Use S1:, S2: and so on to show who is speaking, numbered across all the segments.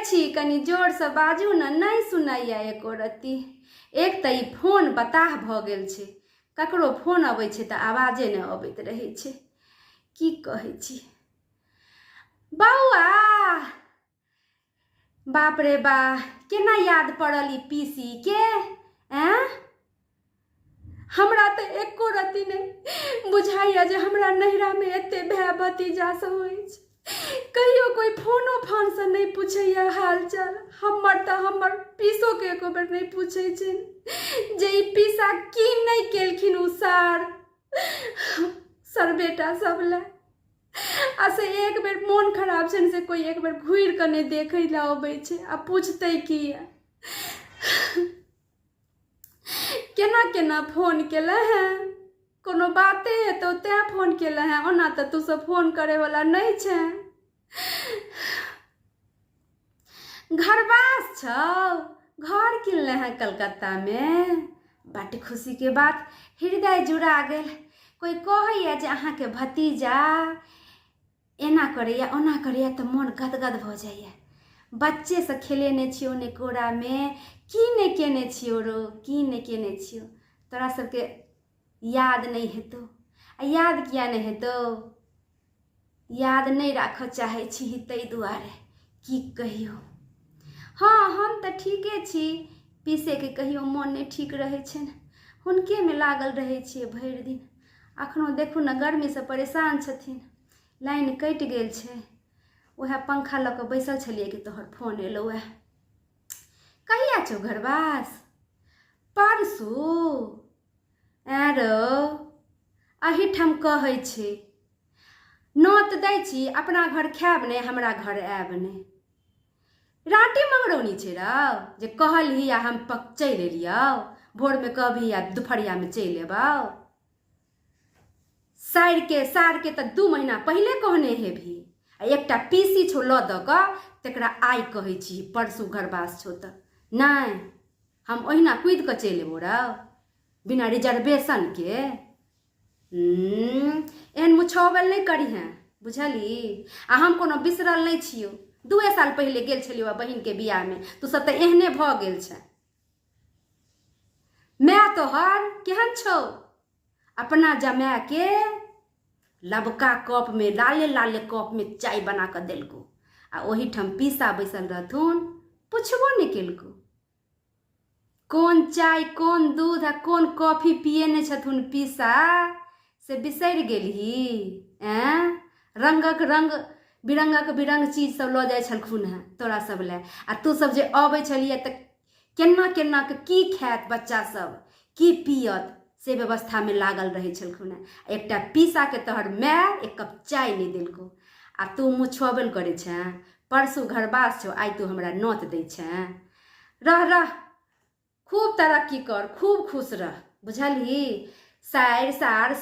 S1: के छी कनि जोरसँ बाजू ने नहि सुनाइए एको रत्ती एक तऽ ई फोन बताह भऽ गेल छै ककरो फोन अबै छै तऽ आवाजे नहि अबैत रहै छै की कहै छी बौआ बाप रे बा केना याद पड़ल ई पीसी के ऐं हमरा तऽ एको रत्ती नहि बुझाइए जे हमरा नैहरामे एते भाय भतीजा सब अछि कहियो कोइ फोनो फानसँ नहि पूछैए हाल चाल हमर तऽ हमर पीसोके एको बेर नहि पूछै छनि जे ई पीसा की नहि केलखिन ओ सार सर बेटा सब लए आ से एक बेर मोन खराब छनि से कोइ एक बेर घुरि कऽ नहि देखै लए अबै छै आ पूछतै किया केना केना फोन केले हेँ कोनो बाते हेतौ तैँ फोन केले हेँ ओना तऽ तू सब फोन करैवला नहि छै घरवास छौ घर किनले हेँ कलकत्तामे बड्ड खुशीके बात हृदय जुड़ा गेल कोइ कहैए जे अहाँके भतीजा एना करैए ओना करैए तऽ मोन गदगद भऽ जाइए बच्चेसँ खेलेने छियौ ने कोरामे की नहि केने छियौ रौ की नहि केने छियौ तोरा सबके याद नहि हेतौ आ याद किया नहि हेतौ याद नहि राखऽ चाहै छी ताहि दुआरे की कहियौ हँ हम तऽ ठीके छी पीसेके कहियो मोन नहि ठीक रहै छनि हुनकेमे लागल रहै छियै भरि दिन अखनो देखू ने गर्मीसँ परेशान छथिन लाइन कटि गेल छै उएह पंखा लऽ कऽ बैसल छलियै कि तोहर फोन एलौ उएह कहिया छौ घरवास परसू ऐं रौ एहिठाम कहै छी नोत दै छी अपना घर खायब नहि हमरा घर आयब नहि राँटी मंगरौनी छै रौ जे कहलही आ हम पक चलि एलियौ भोरमे कहबही आ दुपहरियामे चलि एबौ सारिके सारके तऽ 2 महीना पहिले कहने हेबही आ एकटा पीसी छौ लऽ दऽ कऽ तकरा आइ कहै छी परसू घरवास छौ तऽ नहि हम ओहिना कुदि कऽ चलि एबौ रौ बिना रिजर्वेशनके एहन मुछौबल नहि करिहेँ बुझलही आ हम कोनो बिसरल नहि छियौ 2 साल पहिले गेल छलियौ आ बहिनके बियाहमे तू सब तऽ एहने भऽ गेल छै माय तोहर केहन छौ अपना जमायके लबका कपमे लाले लाले कपमे चाय बना कऽ देलकौ आ ओहिठाम पीसा बैसल रहथुन पुछबो नहि केलकौ कोन चाय कोन दूध आ कोन कॉफी पियेने छथुन पीसा से बिसरि गेलही ऐं रङ्गक रङ्ग बिरङ्गक बिरङ्ग चीज सब लऽ जाइ छलखुन हेँ तोरा सब लए आ तू सब जे अबै छलियै तऽ केना केना कऽ की खायत बच्चा सब की पियत से व्यवस्थामे लागल रहै छलखुन हेँ एकटा पीसाके तोहर माय एक कप चाय नहि देलकौ आ तू मुँह छुअबे करै छेँ परसू घरवास छौ आइ तू हमरा नोत दै छेँ रह रह खूब तरक्की कर खूब खुश रह बुझलही सारि सार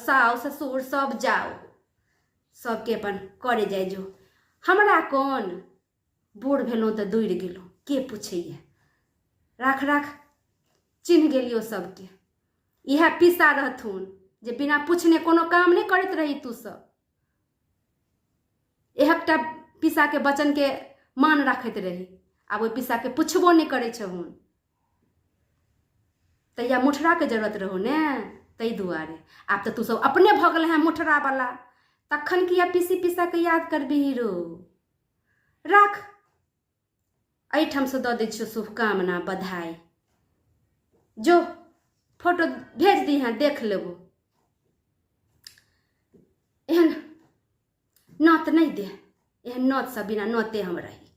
S1: साउ ससुर सब जाओ सबके अपन करे जाइ जो हमरा कोन बूढ़ भेलहुँ तऽ दौड़ गेलहुँ के पूछैए राख राख चिन्ह गेलियौ सबके इएह पीसा रहथुन जे बिना पूछने कोनो काम नहि करैत रही तू सब एकटा पीसाके वचनके मान राखैत रही आब ओहि पीसाके पुछबो नहि करै छहुन तहिया मुठराके जरूरत रहौ ने ताहि दुआरे आब तऽ तू सब अपने भऽ गेल हेँ मुठरावला तखन किया पीसी पीसाके याद करबिही रो राख एहिठामसँ दऽ दै छियौ शुभकामना बधाई जो फोटो भेज दिहेँ देख लेबो एहन नौत नहि दे एहन नौतसँ बिना नौते हम रही।